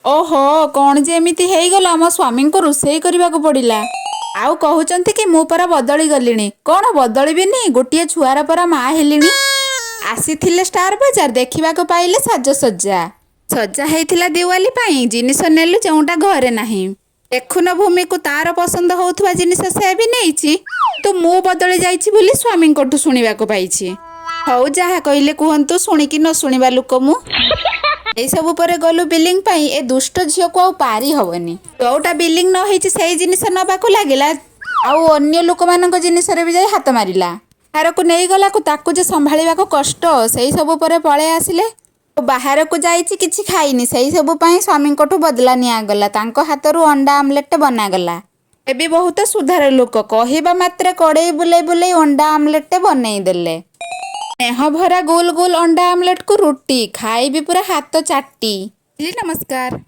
ଓହୋ, କଣ ଯେ ଏମିତି ହେଇଗଲା, ମୋ ସ୍ୱାମୀଙ୍କୁ ରୋଷେଇ କରିବାକୁ ପଡ଼ିଲା। ଆଉ କହୁଛନ୍ତି କି ମୁଁ ପରା ବଦଳି ଗଲିଣି। କଣ ବଦଳିବିନି, ଗୋଟିଏ ଛୁଆର ପରା ମା ହେଲିଣି। ଆସିଥିଲେ ଷ୍ଟାର ବଜାର, ଦେଖିବାକୁ ପାଇଲେ ସାଜସଜ୍ଜା। ସଜା ହେଇଥିଲା ଦିୱାଲି ପାଇଁ। ଜିନିଷ ନେଲୁ ଯେଉଁଟା ଘରେ ନାହିଁ। ଦେଖୁନ ଭୂମିକୁ, ତାର ପସନ୍ଦ ହଉଥିବା ଜିନିଷ ସେ ବି ନେଇଛି। ତ ମୁଁ ବଦଳି ଯାଇଛି ବୋଲି ସ୍ୱାମୀଙ୍କଠୁ ଶୁଣିବାକୁ ପାଇଛି। ହଉ, ଯାହା କହିଲେ କୁହନ୍ତୁ, ଶୁଣିକି ନ ଶୁଣିବା ଲୋକ ମୁଁ। ଏଇସବୁ ପରେ ଗଲୁ ବିଲିଂ ପାଇଁ। ଏ ଦୁଷ୍ଟ ଝିଅକୁ ଆଉ ପାରି ହବନି। ଯୋଉଟା ବିଲିଂ ନ ହେଇଛି, ସେଇ ଜିନିଷ ନବାକୁ ଲାଗିଲା। ଆଉ ଅନ୍ୟ ଲୋକମାନଙ୍କ ଜିନିଷରେ ବି ଯାଇ ହାତ ମାରିଲା। ବାହାରକୁ ନେଇଗଲାକୁ ତାକୁ ଯେ ସମ୍ଭାଳିବାକୁ କଷ୍ଟ। ସେଇ ସବୁ ପରେ ପଳେଇ ଆସିଲେ। ବାହାରକୁ ଯାଇଛି, କିଛି ଖାଇନି। ସେଇ ସବୁ ପାଇଁ ସ୍ୱାମୀଙ୍କଠୁ ବଦଲା ନିଆଗଲା। ତାଙ୍କ ହାତରୁ ଅଣ୍ଡା ଆମଲେଟ ବନାଗଲା। ଏବେ ବହୁତ ସୁଧାର ଲୋକ। କହିବା ମାତ୍ରେ କଡ଼େଇ ବୁଲେଇ ବୁଲେଇ ଅଣ୍ଡା ଆମଲେଟଟେ ବନେଇ ଦେଲେ। ସ୍ନେହ ଭରା ଗୋଲ ଗୋଲ ଅଣ୍ଡା ଆମଲେଟକୁ ରୁଟି ଖାଇବି ପୁରା ହାତ ଚାଟି। ନମସ୍କାର।